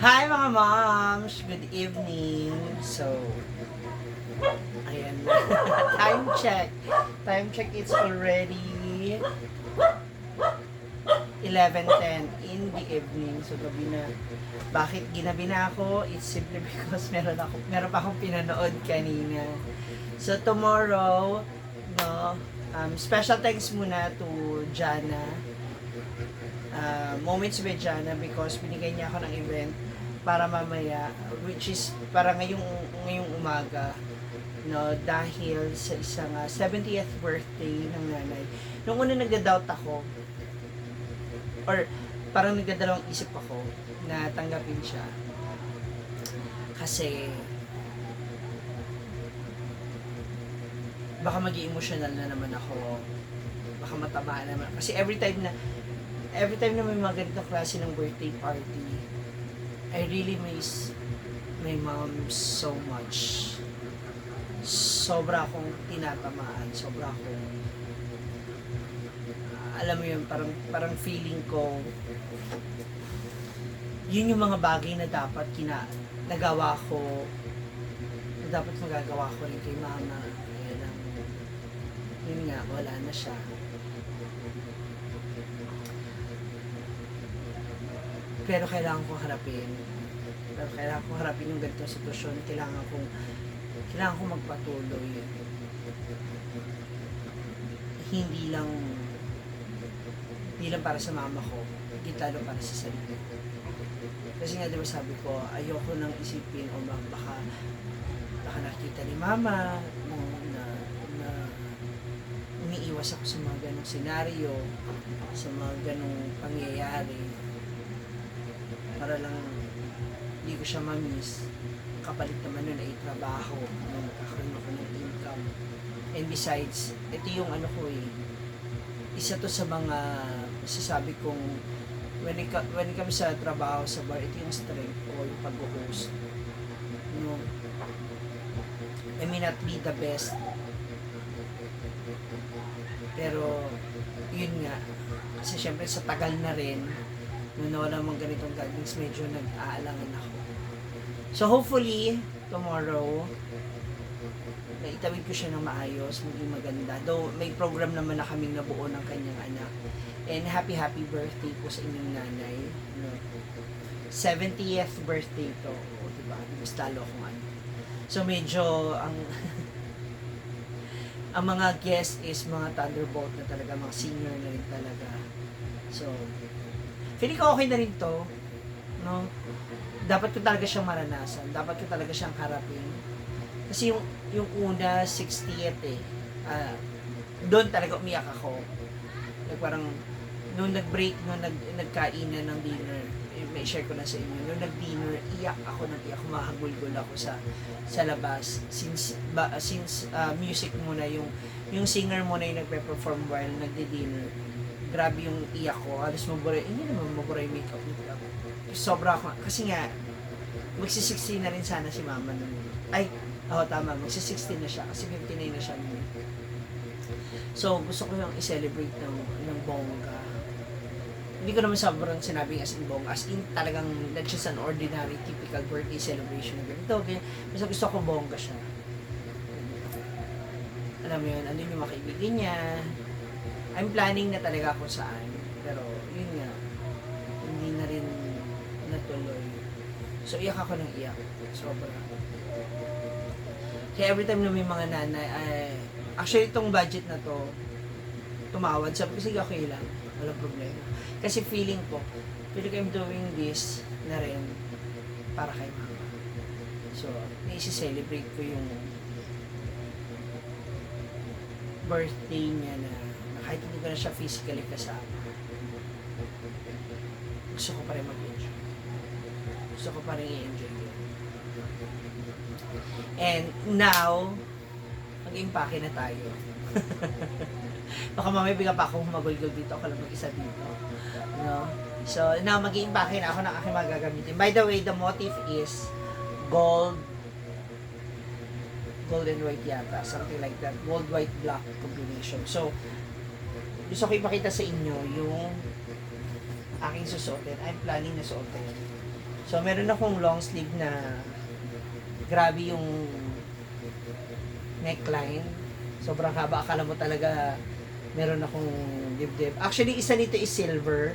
Hi mga moms! Good evening! So, ayan na. Time check. Time check, it's already 11:10 in the evening. So, gabi na. Bakit ginabi na ako? It's simply because meron pa akong pinanood kanina. So, tomorrow, no, special thanks muna to Jana. Moments with Jana because binigay niya ako ng event para mamaya, which is para ngayong umaga, no, dahil sa isang 70th birthday ng nanay. Nung una nagda-doubt ako, or parang nagdadalawang isip ako na tanggapin siya. Kasi baka maging emotional na naman ako. Baka matamaan naman. Kasi every time na may mga ganitong klase ng birthday party, I really miss my mom so much. Sobra akong tinatamaan. Sobra akong, alam mo yun, parang feeling ko, yun yung mga bagay na dapat nagawa ko, na dapat magagawa ko rin kay mama. Kaya lang, yun nga, wala na siya. Pero kailangan kong harapin. Yung ganitong sitwasyon. Kailangan kong magpatuloy. Hindi lang para sa mama ko, hindi lalo para sa sarili ko. Kasi nga, diba sabi ko, ayoko nang isipin o baka nakita ni mama na umiiwas ako sa mga ganong senaryo, sa mga ganong pangyayari, para lang hindi ko siya ma-miss. Kapalit naman nun ay trabaho, magkakaroon ako ng income. And besides, ito yung isa to sa mga masasabi kong when it comes sa trabaho sa bar, ito yung strength ko, yung pag-host. No? I may not be the best, pero yun nga, kasi syempre sa tagal na rin nung nawala mong ganitong gatherings, medyo nag-aalangan ako. So hopefully, tomorrow, naitawid ko siya ng maayos, maging maganda. Though may program naman na kaming nabuo ng kanyang anak. And happy birthday po sa inyong nanay. 70th birthday to. O, diba? Mas talo akong ano. So medyo, ang mga guest is mga Thunderbolt na talaga, mga senior na rin talaga. So, feeling ko okay na rin to, no? Dapat ko talaga siyang maranasan. Dapat ko talaga siyang harapin. Kasi yung una, 60th doon talaga umiyak ako. Parang, nung nag-break, nung nagkainan ng dinner, may share ko na sa inyo, nung nag-dinner, iyak ako, mahagulgol ako sa labas. Since music muna, yung singer muna yung nagpe-perform while nagdi-dinner. Grabe yung iyak ko, halos hindi naman mabura yung makeup nito. Sobra ako, kasi nga, magsi-60 na rin sana si mama nun. Tama, magsi-60 na siya, kasi 59 na siya nun. So, gusto ko yung i-celebrate ng bongga. Hindi ko naman sobrang sinabing as in bongga, as in talagang not just an ordinary, typical birthday celebration na ganito. Basta gusto ko bongga siya. Alam mo yun, andun yung mga kaibigan niya. I'm planning na talaga kung saan. Pero, yun nga, hindi na rin natuloy. So, iyak ako ng iyak. Sobra. Kaya every time na may mga nanay, actually itong budget na to, tumawad. Sabi ko, sige, okay lang. Walang problema. Kasi feeling ko I'm doing this na rin para kay mama. So, i-celebrate ko yung birthday niya na kahit hindi ko na siya physically kasama, gusto ko pa rin mag-enjoy. Gusto ko pa rin i-enjoy yun. And now, mag-impake na tayo. Baka mamaya bigla pa akong humagulgol dito, ako lang mag-isa dito. No? So, now, mag-impake na ako ng aking magagamitin. By the way, the motif is gold and white yata, something like that. Gold, white, black combination. So, gusto ko ipakita sa inyo yung aking susuotin. I'm planning na suotin. So, meron akong long sleeve na grabe yung neckline. Sobrang haba. Akala mo talaga meron akong dibdib. Actually, isa nito is silver.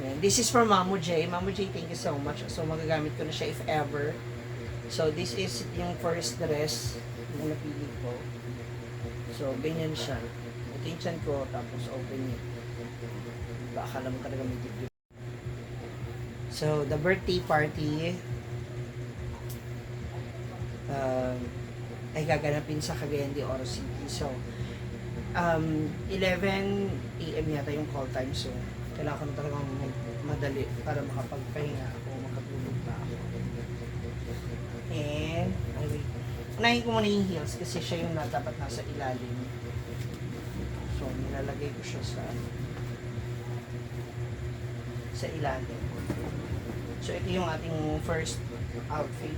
Ayan. This is from Mamo J. Mamo J, thank you so much. So, magagamit ko na siya if ever. So, this is yung first dress na napili ko. So, ganyan siya. Ito yung chan ko, tapos open it. Akala mo talaga may dibdib. So, the birthday party ay gaganapin sa Cagayan de Oro City. So, 11 AM yata yung call time. So, kailangan ko na talagang madali para makapagpahinga ako, makatulog pa ako. And, ay wait. Unahin ko muna yung heels kasi siya yung dapat nasa ilalim. So, nilalagay ko siya sa ilalim. So, ito yung ating first outfit.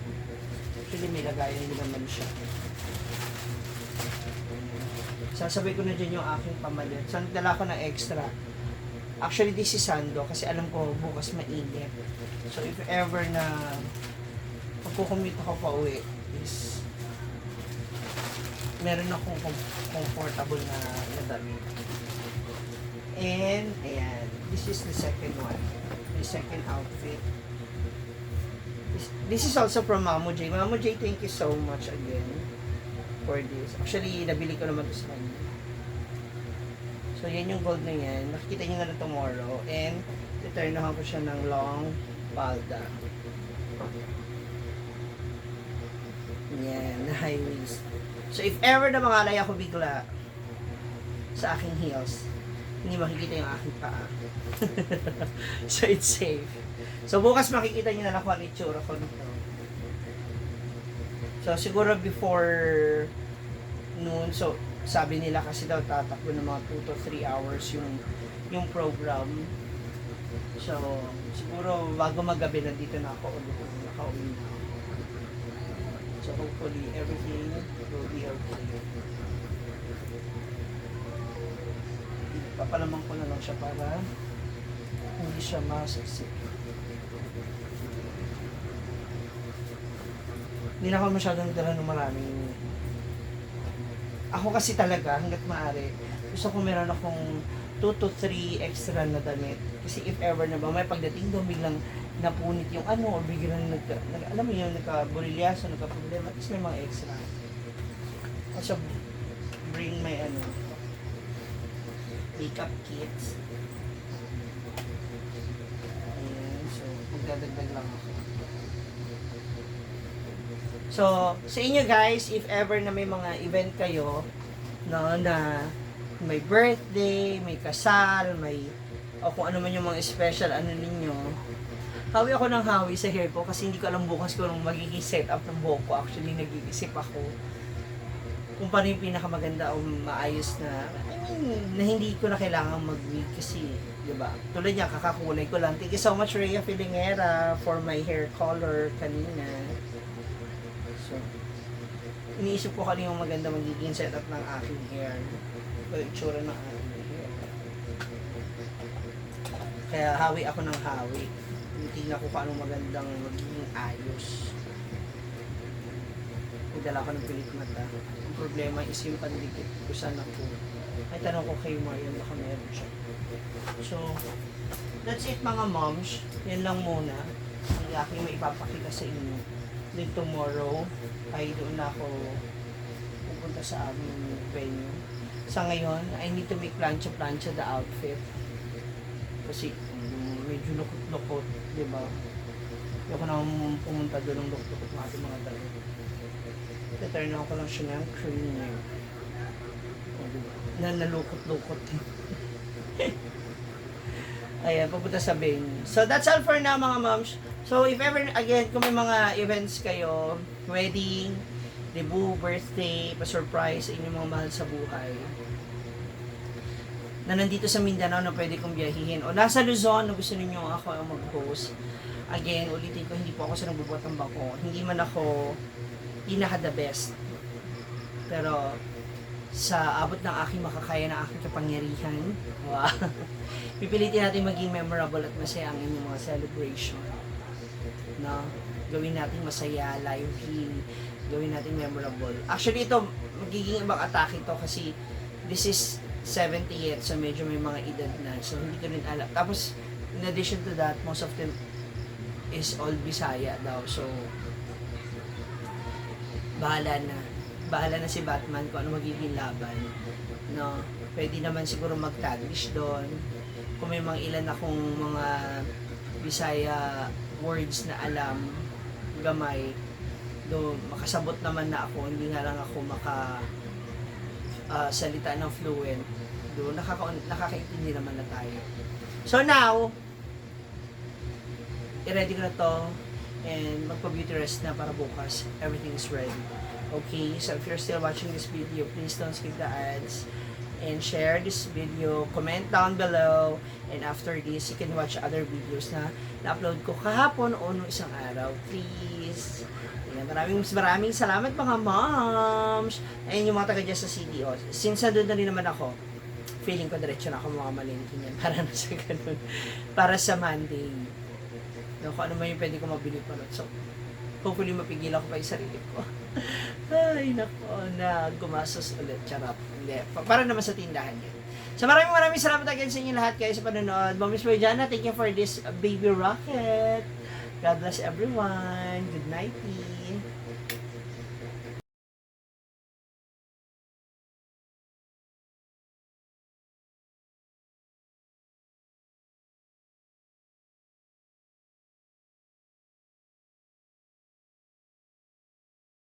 Actually, may lagayan din naman siya. Sasabay ko na dyan yung aking pamalit. So, nagdala ko na extra. Actually, this is sando kasi alam ko bukas mainit. So, if ever na pagkukumute ako pa uwi is meron akong comfortable na damit. And, ayan. This is the second one. The second outfit. This is also from Mamo J. Mamo J, thank you so much again for this. Actually, nabili ko naman ito sa kanya. So, yan yung gold na yan. Nakikita nyo na tomorrow. And, returnahan ko siya ng long palda. Yan, na high waist. So, if ever na mangalay ako bigla sa aking heels, hindi makikita yung aking paa. So, it's safe. So, bukas makikita nyo na lang kung ano itsura ko nito. So, siguro before noon, so, sabi nila kasi daw tatakbo ng mga 2 to 3 hours yung program. So, siguro bago magabi nandito na ako ulit. Nakauwi na ako. So, hopefully, everything will be okay. Papalaman ko na lang siya para hindi siya masasik. Hindi na ako masyadong dala ng maraming. Ako kasi talaga, hanggat maaari, gusto ko meron akong 2 to 3 extra na damit. Kasi if ever na ba, may pagdating doon, biglang napunit yung ano, or biglang alam mo yun, nagka-burilyaso, nagka-problema, at least may mga extra. Also, bring my makeup kits. Ayan, so, magdadagdag lang ako. So, sa inyo guys, if ever na may mga event kayo, no, na may birthday, may kasal, may, o kung ano man yung mga special, ano ninyo, hawi ako ng hawi sa hair ko kasi hindi ko alam bukas kung magiging setup ng buhok ko. Actually, nag-iisip ako kung paano yung pinakamaganda o maayos na, na hindi ko na kailangan mag-wig kasi, di ba? Tulad niya, kakakulay ko lang. Thank you so much, Rhea Filingera, for my hair color kanina. So, iniisip ko kanina yung maganda magiging setup ng aking hair. O itsura ng aking hair. Kaya hawi ako ng hawi. Tingnan ko paano magandang magiging ayos. Nagdala ko ng pilik mata. Ang problema is yung pandikit ko saan ako. Ay, tanong ko kay Marian, baka meron siya. So, that's it mga moms. Yan lang muna. Ang aking may ipapakita sa inyo. Then tomorrow, ay doon na ako pupunta sa aming venue. Sa ngayon, I need to make plancha-plancha the outfit. Kasi medyo lukot-lukot, di ba? Hindi ako naman pumunta doon ng lukot-lukot ng ating mga damit. Return ako lang siya ng cream niya. Na nalukot-lukot. Ayan, papunta sa venue. So, that's all for now mga moms. So, if ever, again, kung may mga events kayo, wedding, debut, birthday, pa-surprise sa inyong mga mahal sa buhay, na nandito sa Mindanao na pwede kong biyahihin, o nasa Luzon na gusto ninyo ako ang mag-host, again, ulitin ko, hindi po ako sa nagbubuhat ng bako. Hindi man ako pinaka-the best. Pero, sa abot ng aking makakaya ng aking kapangyarihan. Wow. Pipilitin natin maging memorable at masaya ang inyong mga celebration. No? Gawin natin masaya, lively, gawin natin memorable. Actually, ito, magiging ibang atake ito kasi this is 70th, so medyo may mga edad na. So, hindi ko rin alam. Tapos, in addition to that, most of them is all Bisaya daw. So, bahala na. Bahala na si Batman kung ano magiging laban. No? Pwede naman siguro mag-Taglish doon. Kung may mga ilan akong mga Bisaya words na alam, gamay, do makasabot naman na ako, hindi nga lang ako salita ng fluent. Do nakakaintindi naman na tayo. So now, i-ready ko na to and magpa-beauty rest na para bukas. Everything is ready. Okay, so if you're still watching this video, please don't skip the ads and share this video, comment down below, and after this, you can watch other videos na na-upload ko kahapon o nung isang araw. Please. Ayan, maraming salamat mga moms. Ayun yung mga taga dyan sa CDO. Since nandun na rin naman ako, feeling ko diretso na ako makamalingki niyan para na sa ganun. Para sa Monday. No, kung ano man yung pwede ko mabili pa nun. So, hopefully mapigilan ko pa yung sarili ko. Ay, nako, na gumasos ulit. Charap. Hindi. Para naman sa tindahan yan. So maraming salamat again sa inyo lahat kayo sa panonood. Ma'am Miss Mariana, thank you for this baby rocket. God bless everyone. Good night.